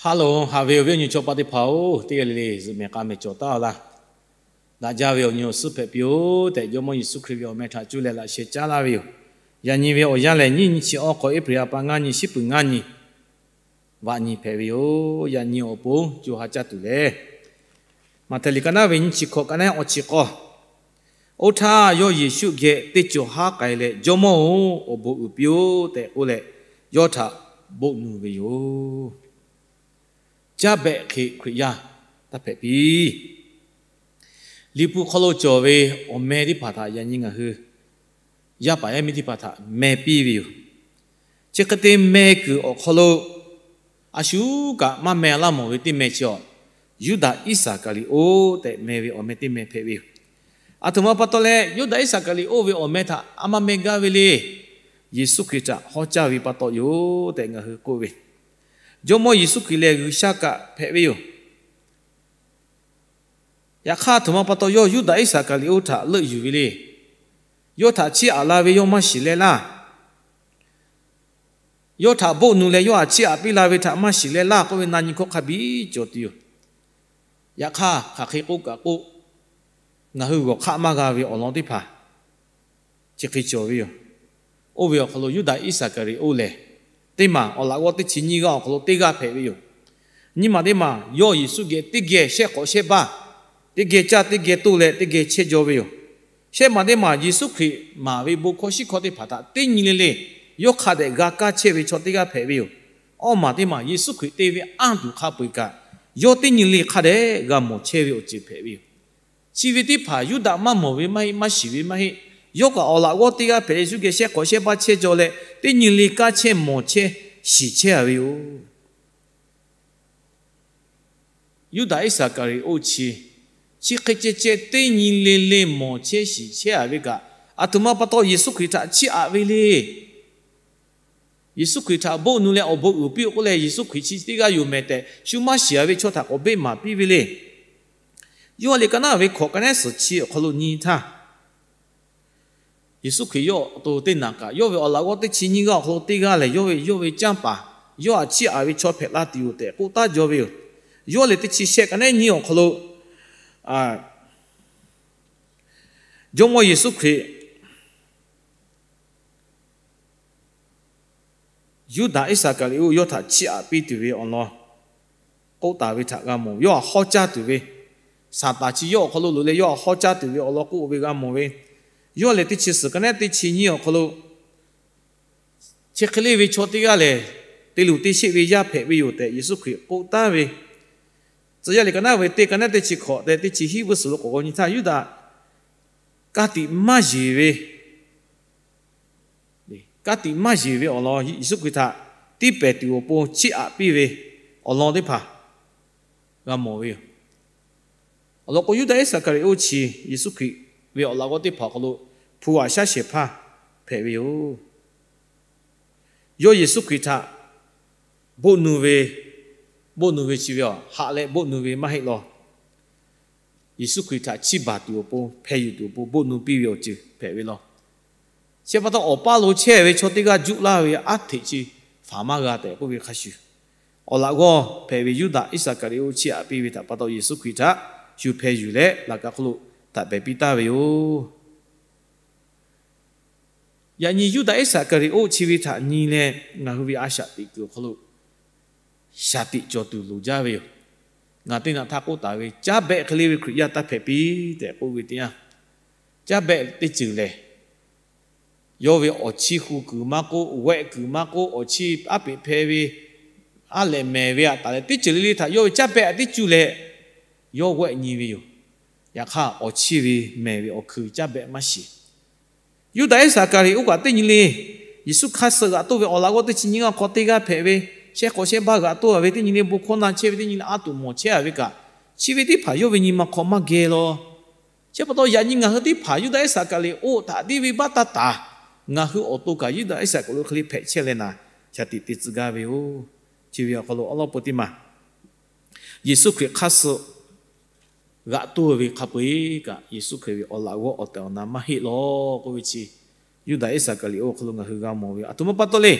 Ha loˬ, haꞈ ve awˬ viˉ awˬ nyi chaw paˆ teˇ hpaˍ-oˬ, teˇ g'aˇ le le zuhꞈ mehˍ k'a mehˍ cawˬ taˉ laˇ. Daꞈ jaˇ ve awˬ nyi awˬ suhˉ hpehꞈ piˇ-oˬ tehꞈ, Jawˇmawˇ Yeˍsuˆ Hkriꞈ ve awˬ meh htaꞈ cuˇ leh laꞈ sheh caˉ laˇ ve yoˬ. Yaꞈ nyi ve awˬ yanˇ lehˬ, nyiˇ nyi chi awˬ hk'aw April ha pa ngaˇ nyi, shiˉ puˍ ngaˇ nyi, vaꞈ nyi hpehꞈ ve yoˬ. Yaꞈ nyi awˬ pon co ha caˇ tuˬ lehˬ, Maꞈhtehˍ liꞈ ka naˉ ve nyiˇ chi hkawꞈ ka naˉ awˬ chi k'awˇ, oˇ htaˇ yawˇ Yeˍsuˆ geh teˇ cawˬ haˉ k'ai leh, Jawˇmawˇ-oˬ, awˬ bon uiˍ piˇ-oˆ tehꞈ k'oˆ leh, yawˇ htaꞈ boˆ nu ve yoˬ. Caˇ behꞈ hk'e Hkriꞈ yaˇ taˇ hpehꞈ piˇ. Liꞈ hpu hk'aw lo cawˬ ve awˬ meh teˇ hpaˍ htaꞈ yaꞈ nyi ngaˬ hui yaˇ paˍ yaˇ miˇ teˇ hpaˍ htaꞈ meh piˇ ve yoˬ. Chi hk'e te meh kuiˬ awˬ hk'aw lo, a shu kaꞈ maˇ meh laˇ mawˬ ve teˇ meh chi awˬ, Yuˇdaꞈ Iˉsaˍkaˍriˍoˆ tehꞈ meh ve awˬ meh teˇ meh hpehꞈ ve yoˬ. Aˬ htoꞈ ma pa taw leh Yuˇdaꞈ Iˉsaˍkaˍriˍoˆ ve awˬ meh htaꞈ a maˇ meh gaˇ ve le. Yeˍsuˆ Hkriꞈ htaꞈ hawˉ caˇ ve pa taw yoˬ tehꞈ ngaˬ hui k'oˆ ve, Jawˇmawˇ Yeˍsuˆ Hkriꞈ lehˬ G'uiˬsha kaꞈ hpehꞈ ve yoˬ. Yaꞈ hk'aˇ, aˬ htoꞈ ma pa taw yawˇ Yuˇdaꞈ Iˉsaˍkaˍriˍoˆ htaꞈ leuˆ yuˬ ve le. Yawˇ htaꞈ chiˇ aꞈ la ve yawˇ maˇ shiˍ leh laˇ. Yawˇ htaꞈ boˆ nu leh yawˇ htaꞈ chiˇ aꞈ piˇ la ve htaꞈ maˇ shiˍ leh laˇ k'oˆ ve na nyi hkawˇ hk'a biˇ cawˬ tuˬ yoˬ. Yaꞈ hk'aˇ, hk'aˬ hk'e k'oˆ kaꞈ k'oˆ, ngaˬ hui g'awˬ hk'aˆ maˇ g'a ve awˬ lawn teˇ hpaˍ chi hk'e cawˬ ve yoˬ. Oˇ ve awˬ hk'aw lo Yuˇdaꞈ Iˉsaˍkaˍriˍoˆ lehˬ, teˇ maˬ awˬ laꞈ g'awˇ teˇ chi nyiˇ g'aˇ awˬ hk'aw lo teˇ g'aˇ hpehꞈ ve yoˬ. Nyiˇ maˬ teˇ maˬ yawˇ Yeˍsuˆ geh teˇ geh shehˆ hk'awꞈ shehˆ baˇ, teˇ geh caˇ teˇ geh toˇ leh teˇ geh chehˇ jaw ve yoˬ. Shehˆ maˬ teˇ maˬ Yeˍsuˆ Hkriꞈ maˍ ve bon hkawˇ shiˉ hkawˇ teˇ hpaˍ htaꞈ teˇ nyi le le yawˇ hk'a dehꞈ g'a kaˇ chehˇ ve chaw teˇ g'aˇ hpehꞈ ve yoˬ. Awˇ maˬ teˇ maˬ Yeˍsuˆ Hkriꞈ te ve anˇ tuˬ hk'a peu-eˬ kaꞈ, yawˇ teˇ nyi le hk'a dehꞈ g'a mawˬ chehˇ ve awˬ ceuˬ hpehꞈ ve yoˬ. Chi ve teˇ hpaˍ Yuˇdaꞈ maˇ mawˬ ve maˇ heˆ, maˇ shiˍ ve maˇ heˆ. Yawˇ kaꞈ awˬ laꞈ g'awˇ teˇ g'aˇ hpehꞈ leh Yeˍsuˆ geh shehˆ hk'awꞈ shehˆ baˇ chehˇ jaw leh, teˇ nyi le kaˇ chehˇ mawˬ chehˇ shiˍ chehˇ a ve yoˬ. Yuˇdaꞈ Iˉsaˍkaˍriˍoˆ chi, chi hk'e ceh ceh teˇ nyi le le mawˬ chehˇ shiˍ chehˇ a ve kaꞈ, aˬ htoꞈ ma pa taw Yeˍsuˆ Hkriꞈ htaꞈ chiˇ aꞈ ve le. Yeˍsuˆ Hkriꞈ htaꞈ boˆ nu leh awˬ bon uiˍ piˇ-oˆ k'oˆ leh, Yeˍsuˆ Hkriꞈ chi teˇ g'aˇ yoˬ mehˍ tehꞈ shu maˇ shiˍ a ve chaw htaꞈ k'awꞈ beˆ maˍ piˇ ve le. Yoˇhanˬ liꞈ ka naˉ ve hkawꞈ ka naˉ suhˍ chi awˬ hk'aw lo nyi htaˇ, Yeˍsuˆ Hkriꞈ yawˇ awˬ to teˇ naˍ kaꞈ, yawˇ ve awˬ laꞈ g'awˇ teˇ chi nyiˇ g'aˇ awˬ hk'aw lo teˇ g'aˇ lehˬ, yawˇ ve, yawˇ ve canˇ paˍ, yawˇ htaꞈ chiˇ aꞈ ve chaw hpehꞈ la tuˬ yoˬ tehꞈ k'oˆ taˉ jaw ve yoˬ. Yoˇhanˬ liꞈ teˇ chi shehˆ ka naˉ nyiˇ awˬ hk'aw lo, Jawˇmawˇ Yeˍsuˆ Hkriꞈ Yuˇdaꞈ Iˉsaˍkaˍriˍoˆ yawˇ htaꞈ chiˇ aꞈ piˇ tuˬ ve awˬ lawn k'oˆ taˍ ve htaꞈ g'a mawˬ. Yawˇ htaꞈ hawˉ caˇ tuˬ ve, Saˍtanˍ chi yawˇ awˬ hk'aw lo loꞈ leh yawˇ htaꞈ hawˉ caˇ tuˬ ve awˬ lawn k'oˆ ve g'a mawˬ ve, Yoˇhanˬ liꞈ teˇ chi suhˍ ka naˉ teˇ chi nyiˇ awˬ hk'aw lo, chi hk'e le ve chaw teˇ g'aˇ lehˬ, te luˬ te sheˆ ve yaˇ hpehꞈ ve yoˬ tehꞈ Yeˍsuˆ Hkriꞈ k'oˆ taˍ ve, Tcuh yaˇ liꞈ ka naˉ ve teˇ ka naˉ teˇ chi hkawꞈ tehꞈ teˇ chi hiˉ vuiˇ suhˍ lo k'awꞈ g'aw nyi htaˇ, Yuˇdaꞈ ka tiꞈ maˇ yeˬ ve ka tiꞈ maˇ yeˬ ve awˬ lawn Yeˍsuˆ Hkriꞈ htaꞈ tiˇ pehˍ tuˬ awˬ pon chiˇ aꞈ piˇ ve awˬ lawn teˇ hpaˍ g'a mawˬ ve yoˬ. Awˬ lawn k'o, Yuˇdaꞈ Iˉsaˍkaˍriˍoˆ chi Yeˍsuˆ Hkriꞈ ve awˬ laꞈ g'awˇ teˇ hpaˍ awˬ hk'aw lo hpu aꞈ shaˉ shehˍ hpaˇ hpehꞈ ve yoˬ. Yawˇ Yeˍsuˆ Hkriꞈ htaꞈ boˆ nu ve, boˆ nu ve chi ve a haꞈ leh boˆ nu ve maˇ heˆ law. Yeˍsuˆ Hkriꞈ htaꞈ chiˇ baˬ tuˬ awˬ pon, hpeh yuˬ tuˬ awˬ pon boˆ nu piˇ ve awˬ ceuˬ hpehꞈ ve law. Chi pa taw, awˬ paˇ lo chehˇ ve chaw teˇ g'aˇ juˆ laˇ ve aˉ hteꞈ chi faˍ maˇ g'a tehꞈ k'oˆ ve hk'a shuˍ, awˬ laꞈ g'awˇ hpehꞈ ve Yuˇdaꞈ Iˉsaˍkaˍriˍoˆ chiˇ aꞈ piˇ ve htaꞈ pa taw, Yeˍsuˆ Hkriꞈ htaꞈ shu hpeh yuˬ leh laꞈ ka hk'oˆ lo taꞈ pehˍ piˇ taˍ ve yoˬ. Yaꞈ nyi Yuˇdaꞈ Iˉsaˍkaˍriˍoˆ chi ve htaꞈ nyi leh, ngaˬ hui ve a shaꞈ teꞈ kuiˬ awˬ hk'aw lo shaˍ tiꞈ cawˬ tuˬ loˍ jaˇ ve yoˬ. Ngaˬ teˇ naꞈ htaˇ k'oˆ taˍ ve, caˇ behˆ hk'e le ve Hkriꞈ yaˇ taˇ hpehꞈ piˇ tehꞈ k'oˆ ve teˇ yanˇ, caˇ behˆ teˇ ceuˬ lehˬ, yawˇ ve awˬ chiˇ hu kuiˬ maˇ k'oˆ, wehˆ kuiˬ maˇ k'oˆ, awˬ chiˇ aˉ peꞈ hpeh ve, aˉ lehꞈ mehˍ ve aꞈ taˍ leh teˇ ceuˬ le le htaꞈ yawˇ ve caˇ behˆ aꞈ teˇ cuˇ leh yawˇ wehˆ nyi ve yoˬ. Yaꞈ hk'aˇ, awˬ chiˇ ve mehˍ ve awˬ hkui caˇ behˆ maˇ shiˍ. Yuˇdaꞈ Iˉsaˍkaˍriˍoˆ kaꞈ teˇ nyi le Yeˍsuˆ hk'aˇ suh g'aꞈ toˇ ve awˬ laꞈ g'awˇ teˇ chi nyiˇ g'aˇ hk'aw teˇ g'aˇ hpehꞈ ve, shehˆ hk'awꞈ shehˆ baˇ g'aꞈ toˇ a ve teˇ nyi le bon hkawˇ na chehˇ ve teˇ nyi le a toꞈ mawˬ chehˇ a ve kaꞈ, chi ve teˇ hpaˍ yawˇ ve nyi ma hk'aw maˇ geh law. Chi pa taw, yaꞈ nyi ngaˬ hui teˇ hpaˍ Yuˇdaꞈ Iˉsaˍkaˍriˍoˆ htaꞈ tiˇ ve baˆ taˇ taˍ, ngaˬ hui awˬ to kaꞈ Yuˇdaꞈ Iˉsaˍkaˍriˍoˆ hk'e le hpehꞈ chehˇ leh naˍ, shaˍ tiꞈ te tcuh gaˇ ve yoˬ. Chi ve awˬ hk'aw lo awˉ lawˉ peu teˇ maˬ Yeˍsuˆ Hkriꞈ hk'aˇ suh g'aꞈ toˇ ve hk'a peu-eˬ kaꞈ, Yeˍsuˆ Hkriꞈ ve awˬ laꞈ g'awˇ awˬ tehˬ awˬ na maˇ heˆ law k'oˆ ve chi, Yuˇdaꞈ Iˉsaˍkaˍriˍoˆ awˬ hk'aw lo ngaˬ hui g'a mawˬ ve yoˬ. Aˬ htoꞈ ma pa taw le,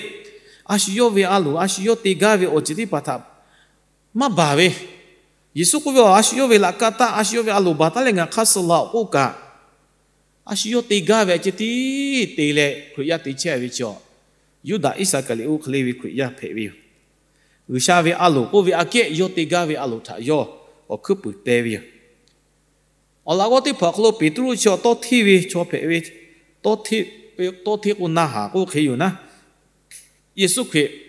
a shu yawˇ ve a loˍ, a shu yawˇ te gaˇ ve awˬ ceuˬ teˇ hpaˍ htaꞈ maˇ baˬ ve, Yeˍsuˆ k'oˆ ve, A shu yawˇ ve laꞈ ka taˆ, a shu yawˇ ve a loˍ baˬ taˉ leh ngaˬ hk'aˇ suh la-oˬ k'oˆ kaꞈ, a shu yawˇ te gaˇ ve a ceh tiˉ te leh Hkriꞈ yaˇ te chehˇ ve chaw, Yuˇdaꞈ Iˉsaˍkaˍriˍoˆ hk'e le ve Hkriꞈ yaˇ hpehꞈ ve yoˬ. G'uiˬsha ve a loˍ k'oˆ ve aꞈ kehˉ yawˇ te gaˇ ve a loˍ htaꞈ yawˇ awˬ hkuiˉ puiˍ teh ve yoˬ. Awˬ laꞈ g'awˇ teˇ hpaˍ awˬ hk'aw lo Peˍtruˆ chi tawˇ hteˇ ve chaw hpehꞈ ve, tawˇ hteˇ k'o na haˍ k'oˆ hk'e yoˬ naˉ, Yeˍsuˆ Hkriꞈ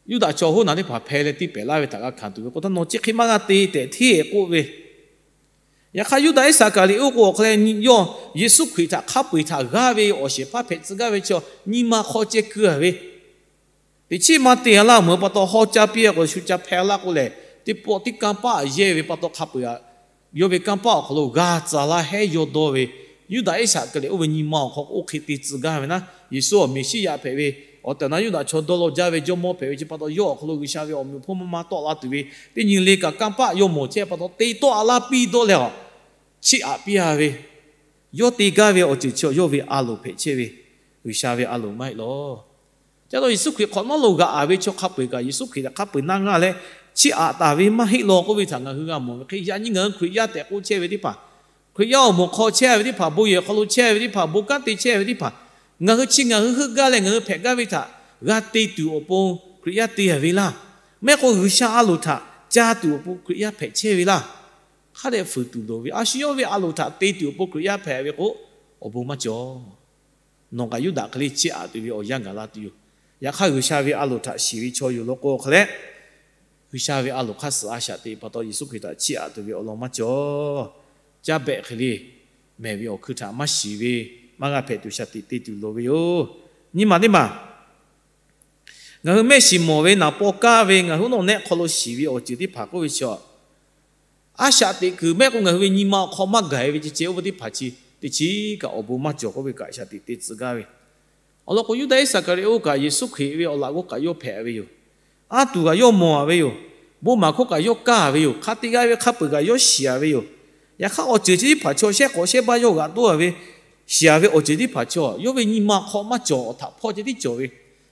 Yuˇdaꞈ chaw hoˉ naˬ teˇ hpaˍ hpeh leh tiˇ pehˍ laˇ ve htaꞈ g'a hkanˍ tuˬ ve k'o, Htaˇ nawˬ chi hk'e maˇ g'a te tehꞈ hteˇ k'oˆ ve, yaꞈ hk'aˇ Yuˇdaꞈ Iˉsaˍkaˍriˍoˆ k'o awˬ hk'a leh yawˇ Yeˍsuˆ Hkriꞈ htaꞈ hk'a peu-eˬ htaꞈ g'aˇ ve awˬ shehˍ hpaˇ hpehꞈ tcuh gaˇ ve chaw nyi ma hk'aw ceh keu-a ve, teꞈ chiˉ maˇ te-a laˇ meuˍ pa taw, hawˇ caˇ piˇ-a k'o shu ca hpeh laˇ k'oˆ lehˬ, teˇ pawˆ tiˉ kanˇ paˆ yehˇ ve pa taw hk'a peu-eˬ htaꞈ yawˇ ve kanˇ paˆ awˬ hk'aw lo g'a tcuh laˇ hehˉ yaw dawˇ ve, Yuˇdaꞈ Iˉsaˍkaˍriˍoˆ ve nyi ma awˬ hk'aw oˇ hk'e te tcuh gaˇ ve naˉ, Yeˍsuˆ awˬ Meˍsiˉyaꞈ hpehꞈ ve, awˬ tehˬ awˬ na Yuˇdaꞈ chaw dawˇ law jaˇ ve jawˇmawˇ hpehꞈ ve chi pa taw, yawˇ awˬ hk'aw lo G'uiˬsha ve awˬ meꞈ awˬ hponˇ maˇ maˇ tawˆ la tuˬ ve teˇ nyi le kaꞈ kanˇ paˆ yawˇ mawˬ chehˇ pa taw, te tawˆ-a laˇ piˇ dawˇ leh a, chiˇ aꞈ piˇ-a ve, yawˇ te gaˇ ve awˬ ceuˬ chi yawˇ ve a loˍ hpehꞈ chehˇ ve, G'uiˬsha ve a loˍ maˇ heˆ law. Ca taw Yeˍsuˆ Hkriꞈ hk'awꞈ nawˉ lo g'aꞈ-a ve chaw hk'a peu-eˬ kaꞈ Yeˍsuˆ Hkriꞈ htaꞈ hk'a peu-eˬ naˇ g'aˇ leh chiˇ aꞈ taˍ ve maˇ heˆ law k'oˆ ve htaꞈ ngaˬ hui g'a mawˬ ve hk'e, yaꞈ nyi ngaˬ hui Hkriꞈ yaˇ tehꞈ k'oˆ chehˇ ve teˇ hpaˍ, Hkriꞈ yaˇ awˬ moˍ hk'aw chehˇ ve teˇ hpaˍ, bon yehˬ hk'aw lo chehˇ ve teˇ hpaˍ, bon kanˉ te chehˇ ve teˇ hpaˍ, ngaˬ hui chi ngaˬ hui heuˆ gaˇ leh ngaˬ hui hpehꞈ gaˇ ve htaꞈ g'a te tuˬ awˬ pon Hkriꞈ yaˇ te-a ve laˇ. Maˇ heˆ k'o G'uiˬsha a loˍ htaꞈ ca tuˬ awˬ pon Hkriꞈ yaˇ hpehꞈ chehˇ ve laˇ. Hk'a dehꞈ fuiˍ tuˬ loˍ ve, a shu yawˇ ve a loˍ htaꞈ te tuˬ awˬ pon Hkriꞈ yaˇ hpehꞈ ve k'o, awˬ bon maˇ cawˬ. Nawˬ kaꞈ Yuˇdaꞈ hk'e le chiˇ aꞈ tuˬ ve awˬ yanˇ gaˬ la tuˬ yoˬ. Yaꞈ hk'aˇ G'uiˬsha ve a loˍ htaꞈ shiˍ ve chaw yoˬ law k'o hk'a leh, G'uiˬsha ve a loˍ hk'aˇ suh a shaꞈ teꞈ pa taw Yeˍsuˆ Hkriꞈ htaꞈ chiˇ aꞈ tuˬ ve awˬ lawn maˇ cawˬ. Caˇ behꞈ hk'e le mehˬ ve awˬ hkui htaꞈ maˇ shiˍ ve, maˇ g'a hpehꞈ tuˬ shaˍ tiꞈ te tuˬ loˍ ve yoˬ. Nyi maˬ teˇ maˬ ngaˬ hui mehˆ shiˍ mawˬ ve, naˍ paw kaˇ ve, ngaˬ hui nawˬ nehˆ hk'aw lo shiˍ ve awˬ ceuˬ teˇ hpaˍ k'oˆ ve chi a shaꞈ teꞈ kuiˬ mehˆ k'o ngaˬ hui ve nyi ma awˬ hk'aw maˇ gaˬ-e ve ceh ceh oˇ ve teˇ hpaˍ chi teˇ chiˉ kaꞈ awˬ bon maˇ cawˬ k'oˆ ve kaꞈ shaˍ tiꞈ te tcuh gaˇ ve. Awˬ lawn k'o Yuˇdaꞈ Iˉsaˍkaˍriˍoˆ kaꞈ Yeˍsuˆ Hkriꞈ ve awˬ laꞈ g'awˇ kaꞈ yawˇ hpehꞈ ve yoˬ. Aˉ tuˬ kaꞈ yawˇ mawˬ-a ve yoˬ. Bon maˍ hkawˇ kaꞈ yawˇ kaˇ ve yoˬ. Hk'a te g'a ve hk'a peu-eˬ kaꞈ yawˇ shiˍ-a ve yoˬ. Yaꞈ hk'aˇ awˬ ceuˬ chi teˇ hpaˍ chaw shehˉ k'awꞈ shehˉ baˆ yawˇ g'aꞈ toˆ-a ve, shiˍ-a ve awˬ ceuˬ teˇ hpaˍ chaw yawˇ ve nyi ma hk'aw maˇ cawˬ, awˬ htaꞈ hpawˇ ceh tiˉ cawˬ ve,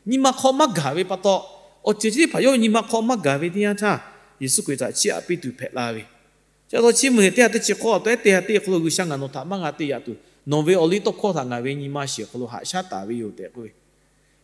nyi ma hk'aw maˇ gaˬ ve pa taw, awˬ ceuˬ chi teˇ hpaˍ yawˇ ve nyi ma hk'aw maˇ gaˬ ve teˇ yanˇ htaˇ, Yeˍsuˆ Hkriꞈ htaꞈ chiˇ aꞈ piˇ tuˬ hpehꞈ la ve. Chi pa taw chi mvuhˇ miˬ teˇ ha teˇ chi hk'awꞈ awˬ tehˉ teˇ ha teˇ hk'aw lo G'uiˬsha ngaˬ nawˬ htaꞈ maˇ g'a te yaꞈ tuˬ, nawˬ ve awˬliˇ tawˇ hkawˇ htaꞈ ngaˬ ve nyi ma shiˍ awˬ hk'aw lo haꞈ shaˉ taˍ ve yoˬ tehꞈ k'oˆ ve.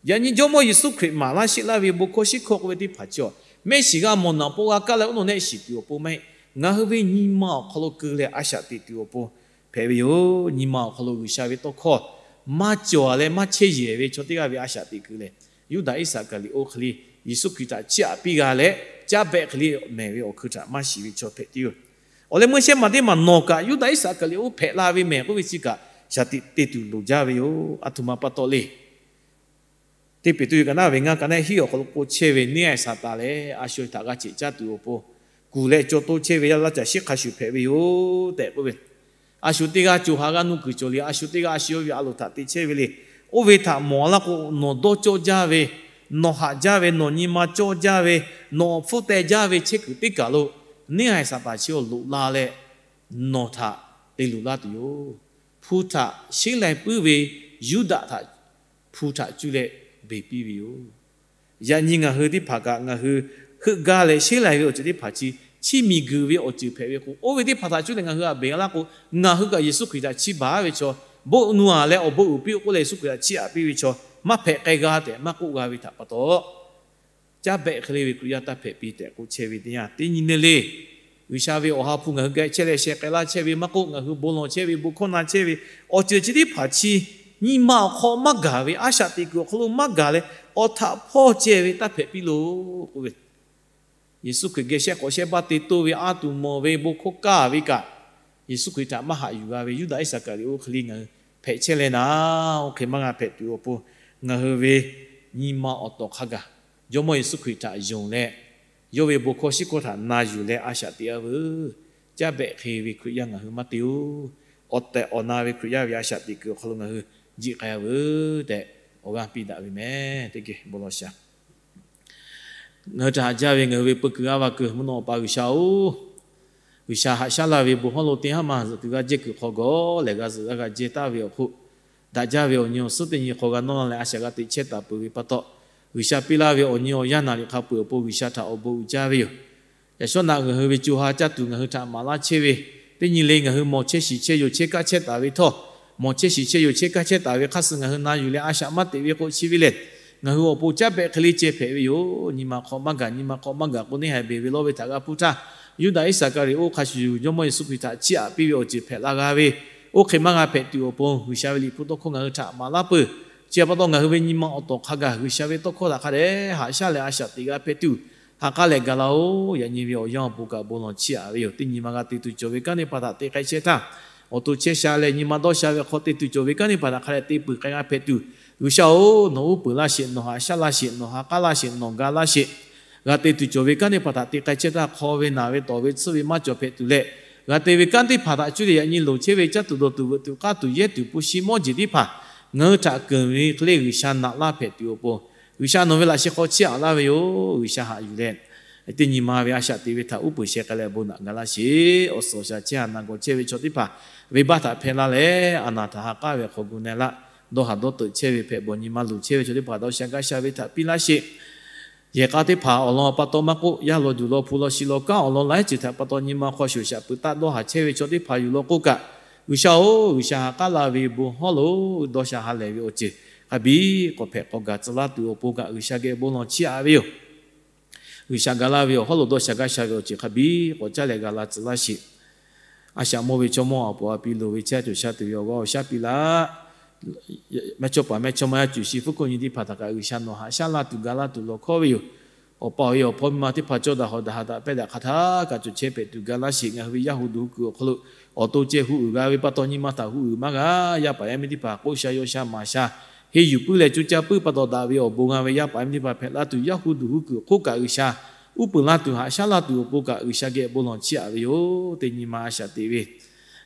Yaꞈ nyi Jawˇmawˇ Yeˍsuˆ Hkriꞈ maˍ laˇ sheˆ laˇ ve bon hkawˇ shiˉ hkawˇ k'oˆ ve teˇ hpaˍ chi a, mehˆ shiˍ g'a mawˬ naˍ paw g'a kaˇ leh oˇ nawˬ nehˆ shiˍ tuˬ awˬ pon maˇ heˆ. Ngaˬ hui ve nyi ma awˬ hk'aw lo keu leh a shaꞈ teꞈ tuˬ awˬ pon hpehꞈ ve yoˬ. Nyi ma awˬ hk'aw lo G'uiˬsha ve tawˇ hkawˇ maˇ cawˬ leh maˇ chehˇ yehˬ ve chaw teˇ g'aˇ ve a shaꞈ teꞈ keu lehˬ, Yuˇdaꞈ Iˉsaˍkaˍriˍoˆ hk'e le Yeˍsuˆ Hkriꞈ htaꞈ chiˇ aꞈ piˇ g'a leh, caˇ behꞈ hk'e le mehˬ ve awˬ hkui htaꞈ maˇ shiˍ ve chaw hpehꞈ tuˬ yoˬ. Awˬ leh meuˇ shehˉ maˬ teˇ maˬ nawˬ kaꞈ Yuˇdaꞈ Iˉsaˍkaˍriˍoˆ hpehꞈ la ve mehˬ k'oˆ ve chi kaꞈ shaˍ tiꞈ te tuˬ loˍ jaˇ ve yoˬ. A htoꞈ ma pa taw le. Teˇ Peˍtruˆ kaꞈ naˉ ve ngaˇ kaꞈ naˉ hiˉ awˬ hk'aw lo k'oˆ chehˇ ve, neˇ haiˬ Saˍtanˍ lehˬ a shu htaꞈ g'a ceꞈ caˇ tuˬ awˬ pon kuˬ leh caw toˇ chehˇ ve yaˇ laˇ caˬ shiˉ hk'a shuˍ hpehꞈ ve yoˬ tehꞈ k'oˆ ve. A shu teˇ g'aˇ co ha g'aˇ nuˇ kuiˬ cawˬ le. A shu teˇ g'aˇ a shu yawˇ ve a loˍ htaꞈ te chehˇ ve le. Oˇ ve htaꞈ mawˬ laˇ k'o, nawˬ dawˇ cawˇ jaˇ ve, nawˬ haꞈ jaˇ ve, nawˬ nyi ma cawˇ jaˇ ve, nawˬ awˬ hpfuhˇ teh jaˇ ve chehˇ kuiˬ teˇ kaˬ lo neˇ haiˬ Saˍtanˍ chi awˬ loꞈ la leh nawˬ htaꞈ te luˬ laˇ tuˬ yoˬ. Hpu htaꞈ sheˉ lai puiˉ ve Yuˇdaꞈ htaꞈ hpu htaꞈ cuˇ leh beˬ piˇ ve yoˬ. Yaꞈ nyi ngaˬ hui teˇ hpaˍ kaꞈ ngaˬ hui heuˆ gaˇ leh sheˉ lai ve awˬ ceuˬ teˇ hpaˍ chi, chiˇ miˬ guiˬ ve awˬ ceuˬ hpehꞈ ve k'o, oˇ ve teˇ hpaˍ htaꞈ cuˇ leh ngaˬ hui a beˬ g'a laˇ k'o, ngaˬ hui kaꞈ Yeˍsuˆ Hkriꞈ htaꞈ chiˇ baˬ ve chaw, bon nuˇ-a leh awˬ bon uiˍ piˇ-oˆ k'oˆ leh Yeˍsuˆ Hkriꞈ htaꞈ chiˇ aꞈ piˇ ve chaw maˇ hpehꞈ k'ai g'a tehꞈ maˇ k'oˆ g'a ve htaꞈ pa taw, caˇ behꞈ hk'e le ve Hkriꞈ yaˇ taˇ hpehꞈ piˇ tehꞈ k'oˆ chehˇ ve teˇ yanˇ, teˇ nyi le le G'uiˬsha ve awˬ ha hpu ngaˬ hui geh chehˇ leh sheh k'ai laˇ chehˇ ve maˇ k'oˆ, ngaˬ hui bon lawˬ chehˇ ve, bon hkawˇ na chehˇ ve, awˬ ceuˬ chi teˇ hpaˍ chi nyi ma awˬ hk'aw maˇ gaˬ ve, a shaꞈ teꞈ kuiˬ awˬ hk'aw lo maˇ gaˬ leh, awˬ htaꞈ hpawˇ ceh ve taˇ hpehꞈ piˇ loˬ k'oˆ ve. Yeˍsuˆ Hkriꞈ geh shehˆ k'awꞈ shehˆ baˆ te toˇ ve, a tuˬ mawˬ ve, bon hkawˇ kaˇ ve kaꞈ, Yeˍsuˆ Hkriꞈ htaꞈ maˇ haꞈ yuˬ g'a ve Yuˇdaꞈ Iˉsaˍkaˍriˍoˆ hk'e le ngaˬ hui hpehꞈ chehˇ leh naˉ, oˇ hk'e maˇ g'a hpehꞈ tuˬ awˬ pon, ngaˬ hui ve nyi ma awˬ tawˍ hk'a gaˬ Jawˇmawˇ Yeˍsuˆ Hkriꞈ htaꞈ yonˍ leh, yawˇ ve bon hkawˇ shiˉ hkawˇ htaꞈ na yuˬ leh a shaꞈ teꞈ-a veuˬ. Caˇ behꞈ hk'e ve Hkriꞈ yaˇ ngaˬ hui maˇ te-oˬ. Awˬ tehˬ awˬ na ve Hkriꞈ yaˇ ve a shaꞈ teꞈ kuiˬ awˬ hk'aw lo ngaˬ hui jiˆ k'ai-a veuˬ tehꞈ awˬ g'aˇ piˇ daꞈ ve meh. Teˇ geh bon lawˬ shaˍ. Ngaˬ hui htaꞈ haꞈ jaˇ ve ngaˬ hui ve peu kuiˬ g'aˇ va kuiˬ mvuhˇ naw Awˬ pa G'uiˬsha-oˬ, G'uiˬsha haꞈ shaˉ laˇ ve bon hawˉ lo teˇ haˉ maˇ zuhꞈ kuiˬ g'a jehˇ kuiˬ hk'aw gawˬ lehˬ g'a zuhꞈ g'a g'a jehˇ taˍ ve awˬ hk'oˆ, daꞈ jaˇ ve awˬ nyi awˬ suhˉ teˇ nyi hk'aw g'a nawˇ la leh a shaꞈ g'a teꞈ chehˇ taˍ peuˬ ve pa taw, G'uiˬsha piˇ laˇ ve awˬ nyi awˬ yanˇ naˍ riˍ hk'a peuˬ awˬ pon G'uiˬsha htaꞈ awˬ bon uiˍ jaˇ ve yoˬ. Yaꞈ shawˉ naꞈ ngaˬ hui ve co ha caˇ tuˬ ngaˬ hui htaꞈ maˍ laˇ chehˇ ve, teˇ nyi le ngaˬ hui mawˬ chehˇ shiˍ chehˇ yoˬ chehˇ kaˇ chehˇ taˍ ve htawˇ, mawˬ chehˇ shiˍ chehˇ yoˬ chehˇ kaˇ chehˇ taˍ ve hk'aˇ suh ngaˬ hui na yuˬ leh a shaꞈ maˇ teꞈ ve k'o chi ve lehˬ, ngaˬ hui awˬ pon caˉ pehꞈ hk'e le ceh hpehꞈ ve yoˬ. Nyi ma hk'aw maˇ gaˬ, nyi ma hk'aw maˇ gaˬ k'o neˇ haiˬ beˬ ve lawˇ ve htaꞈ g'a hpuˇ htaˇ, Yuˇdaꞈ Iˉsaˍkaˍriˍoˆ hk'a shuˍ shuˍ Jawˇmawˇ Yeˍsuˆ Hkriꞈ htaꞈ chiˇ aꞈ piˇ ve awˬ ceuˬ hpehꞈ la g'a ve, oˇ hk'e maˇ g'a hpehꞈ tuˬ awˬ pon G'uiˬsha ve Liꞈ hpu tawˇ hkawˇ ngaˬ hui htaꞈ maˍ laˇ peuˬ. Chi pa taw ngaˬ hui ve nyi ma awˬ tawˍ hk'a gaˬ G'uiˬsha ve tawˇ hkawˇ htaꞈ hk'a dehꞈ haꞈ shaˉ leh a shaꞈ teꞈ g'a hpehꞈ tuˬ, ha k'aˉ leh ga laˇ-oˆ. Yaꞈ nyi ve awˬ yanˇ awˬ pon kaꞈ bon lawˬ chiˇ aꞈ ve yoˬ. Teˇ nyi ma g'a te tuˬ cawˬ ve kanˉ teˇ hpaˍ htaꞈ te k'ai chehˇ htaˇ, awˬ to chehˇ sha leh nyi ma dawˇ sha ve hk'aw te tuˬ cawˬ ve kanˉ teˇ hpaˍ htaꞈ hk'a dehꞈ te peuˬ k'ai g'a hpehꞈ tuˬ, G'uiˬsha-oˬ, nawˬ uˉ peunˍ laˇ sheˍ, nawˬ haꞈ shaˉ laˇ sheˍ, nawˬ ha k'aˉ laˇ sheˍ, nawˬ ga laˇ sheˍ. G'a te tuˬ cawˬ ve kanˉ teˇ hpaˍ htaꞈ te k'ai chehˇ htaˇ, hk'aw ve naˬ ve tawˍ ve tsuhˇ ve maˇ cawˬ hpehꞈ tuˬ leh, g'a te ve kanˉ teˇ hpaˍ htaꞈ cuˇ leh yaꞈ nyi loˍ chehˇ ve caˇ tuˬ dawˬ tuˬ veuꞈ tuˬ k'aˇ tuˬ yehˇ tuˬ hpu shi mawˇ jeˬ teˇ hpaˍ ngaˬ hui htaꞈ keunˍ ve hk'e le G'uiˬsha naꞈ laˇ hpehꞈ tuˬ awˬ pon, G'uiˬsha nawˬ ve laꞈ sheh hk'aw chiˇ aꞈ laˇ ve yoˬ. G'uiˬsha haꞈ yuˬ leh, teˇ nyi ma ve a shaꞈ teꞈ ve htaꞈ uˉ peunˍ sheh k'ai leh bon naꞈ ga laˇ sheˍ. Awˬ suhˍ awˬ shaˍ chehˇ ha na gawˬ chehˇ ve chaw teˇ hpaˍ venˇbaˆ htaꞈ hpehˇ laˇ leh, a naˍ htaꞈ ha k'aˉ ve hk'aw gu na laˇ, dawˇ haˍ dawˇ teuꞈ chehˇ ve hpehꞈ bawˬ nyi ma luˬ chehˇ ve chaw teˇ hpaˍ dawˇ sha gaˇ sha ve htaꞈ piˇ laˇ sheˍ. Yehˬ k'a teˇ hpaˍ awˬ lawn pa taw maˇ k'oˆ, yaˇ law duˬ law hpu law shi law kanˉ awˬ lawn laiˉ ceuˬ htaꞈ pa taw nyi ma hk'aw shoˍ shaꞈ peuˬ taˆ dawˇ haˍ chehˇ ve chaw teˇ hpaˍ yuˬ law k'oˆ kaꞈ, G'uiˬsha-oˬ, G'uiˬsha ha k'aˉ la ve bon hawˉ lo dawˇ sha ha lehˬ ve awˬ ceuˬ hk'a biˇ k'awꞈ hpehꞈ k'awꞈ gaˬ tcuh laˇ tuˬ awˬ pon kaꞈ G'uiˬsha geh bon lawˬ chiˇ aꞈ ve yoˬ. G'uiˬsha ga laˇ ve awˬ hawˉ lo dawˇ sha gaˇ sha ve awˬ ceuˬ hk'a biˇ k'awꞈ caˇ leh ga la tcuh laˇ sheˍ. A shaꞈ mawˇ ve chaw mawˇ a poˍ a pi loˍ ve chehˇ tuˬ sha tuˬ ve awˬ g'aˇ awˬ shaˉ piˇ laˇ. Mehˇchawˇpaˍ mehˇchawˇma yaˇ cuˬ shi hpfuhˇ hkawˇ nyi teˇ hpaˍ htaꞈ kaꞈ G'uiˬsha nawˬ haꞈ shaˉ laˇ tuˬ ga laˇ tuˬ lawˬ hkawˉ ve yoˬ. Awˬ pa awˬ e awˬ hpawˇ miˇ ma teˇ hpaˍ cawˇ daꞈ hawˍ daꞈ ha daꞈ pehˇ daꞈ hk'a htaˇ kaꞈ cawˬ chehˇ hpehꞈ tuˬ ga laˇ sheˍ. Ngaˬ hui ve yaˇ hu duˬ hu kuiˬ awˬ hk'aw lo awˬ to ceh hu uiˍ g'a ve pa taw nyi ma htaꞈ hu uiˍ maˇ g'a. Yaˇ paˍ yaˇ miˇ teˇ hpaˍ k'oˆ sha yaw sha maˍ sha, henˇ yuˬ puiˉ leh coˇ caˇ puiˉ pa taw daꞈ ve awˬ bon g'a ve yaˇ paˍ yaˇ miˇ teˇ hpaˍ hpehꞈ laˇ tuˬ, yaˇ hu duˬ hu kuiˬ hk'oˆ kaꞈ G'uiˬsha uˉ peunˍ laˇ tuˬ haꞈ shaˉ laˇ tuˬ awˬ pon kaꞈ G'uiˬsha geh bon lawˬ chiˇ aꞈ ve yoˬ. Teˇ nyi ma a shaꞈ teꞈ ve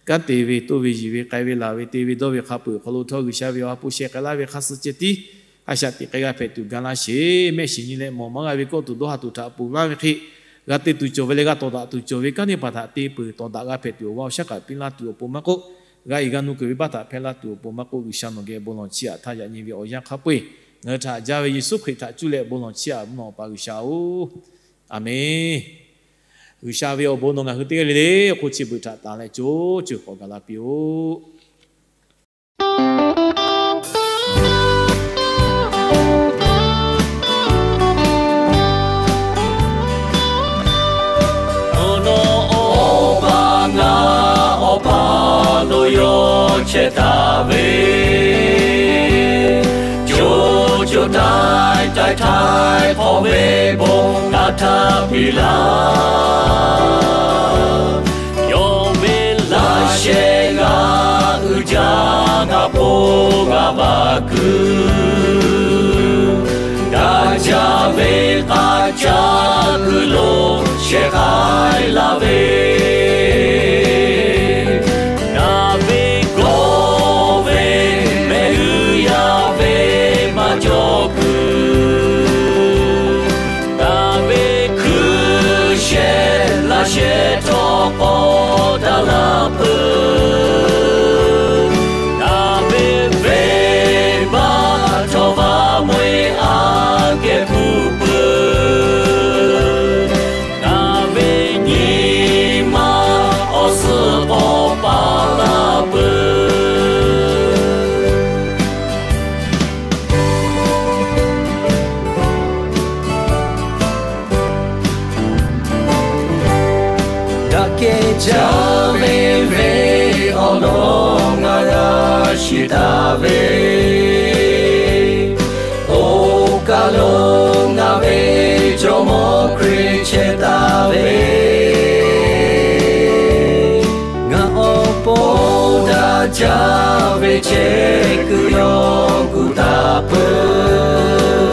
kanˉ te ve, toˇ ve, yiˬ ve, k'ai ve, laˬ ve, te ve, dawˇ ve hk'a peuˬ awˬ hk'aw lo htawˇ G'uiˬsha ve awˬ ha hpu sheh k'ai laˇ ve hk'a suh ceh tiˉ a shaꞈ teꞈ k'ai g'a hpehꞈ tuˬ ga laˇ sheˍ. Mehˆ shiˍ nyi leh mawˬ maˇ g'a ve kawˇ tuˬ dawˇ ha tuˬ htaꞈ ponˬ laˇ ve hk'e, g'a te tuˬ cawˬ ve leh g'a tawˍ daꞈ tuˬ cawˬ ve kanˉ teˇ hpaˍ htaꞈ te peuˬ tawˍ daꞈ g'a hpehꞈ tuˬ awˬ g'aˇ awˬ shaˉ kaꞈ piˇ laˇ tuˬ awˬ pon maˇ k'oˆ, g'a iˍ g'a nu kuiˬ ve baˆ htaꞈ hpehˇ laˇ tuˬ awˬ pon maˇ k'oˆ, G'uiˬsha nawˬ geh bon lawˬ chiˇ aꞈ htaˇ yaꞈ nyi ve awˬ yanˇ hk'a peu-eˬ ngaˬ hui htaꞈ haꞈ jaˇ ve Yeˍsuˆ Hkriꞈ htaꞈ cuˇ leh bon lawˬ chiˇ aꞈ mvuhˇ naw Awˬ pa G'uiˬsha-oˬ, Aˍmenˇ. G'uiˬsha ve awˬ bon nawˬ ngaˬ hui teˇ g'aˇ le le hk'oˆ chi beuꞈ htaꞈ tanˍ leh co co k'awꞈ gaˬ la piˇ-oˆ. Awˬ pa ngaˬ awˬ pa lo yawˇ chehˇ taˍ ve, co co taiˍ taiˍ htaiˍ hk'awꞈ ve bon htaꞈ htaˇ piˇ laˇ. Yawˇ ve laꞈ sheh g'a uiˍ jaˇ, ngaˬ hpoˇ g'a vaꞈ kuiˬ, daꞈ jaˇ ve k'aˇ caˇ kuiˬ lo shehˍ k'ai laˇ ve, daꞈ ve gawˇ ve mehˆ g'uˇ yaˇ ve maˇ cawˬ kuiˬ, daꞈ ve hkuiˉ shehˍ laꞈ sheh htawˇ k'awꞈ daꞈ la peuˬ, daꞈ ve venˇbaˆ htawˇ vaˇ meuˇ aꞈ kehˬ hpu peuˬ, daꞈ ve nyi ma awˬ suhˍ k'awꞈ paˍ laˇ peuˬ. Daꞈ kehˬ jaˇ ve venˇ awˬ lawn ngaˬ g'a shiˍ taˍ ve, oˇ kaˬ lo ngaˬ ve Jawˇmawˇ Hkriꞈ chehˇ taˍ ve, ngaˬ awˬ pon daꞈ jaˇ ve chehˇ kuiˬ yawˇ gu taˍ peuˬ.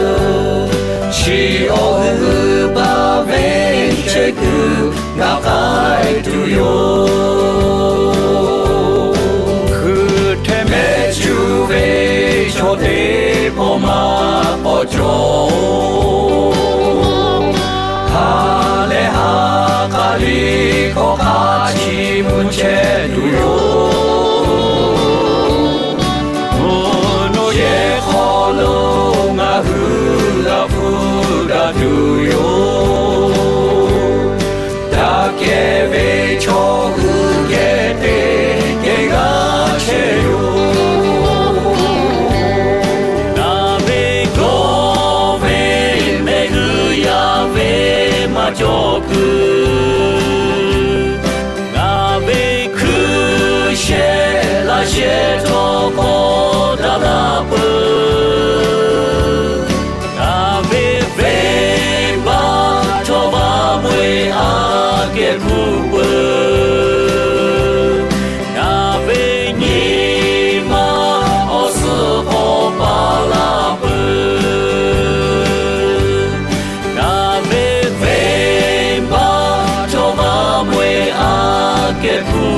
Chi awˬ g'euˆ baˬ ve chehˇ kuiˬ ngaˬ k'ai tuˬ yoˬ. Hkui hteˇ mehˆ cuˇ ve chaw teˇ pawˆ maˇ k'awꞈ cawˬ-oˬ. Ha leh ha k'aˉ liˇ hkawˇ hk'aˇ chi mvuhˇ chehˇ tuˬ yoˬ. Mvuhˇ naw yehˬ hk'aw lo ngaˬ hui g'a Chaw hui geh teˇ geh g'a chehˇ yoˬ. Ngaˬ ve gawˇ ve mehˆ g'uˇ yaˇ ve maˇ cawˬ kuiˬ, ngaˬ ve hkuiˇ shehˆ laꞈ shehˆ htawˇ k'awꞈ daꞈ la peuˬ. Ngaˬ ve venˇbaˆ htawˇ vaˇ maweh aꞈ kehˬ hkuˆ peuˬ. Ngaˬ ve nyi ma awˬ suhˍ k'awꞈ paˍ la peuˬ. Ngaˬ ve venˇbaˆ htawˇ vaˇ maweh aꞈ kehˬ hkuˆ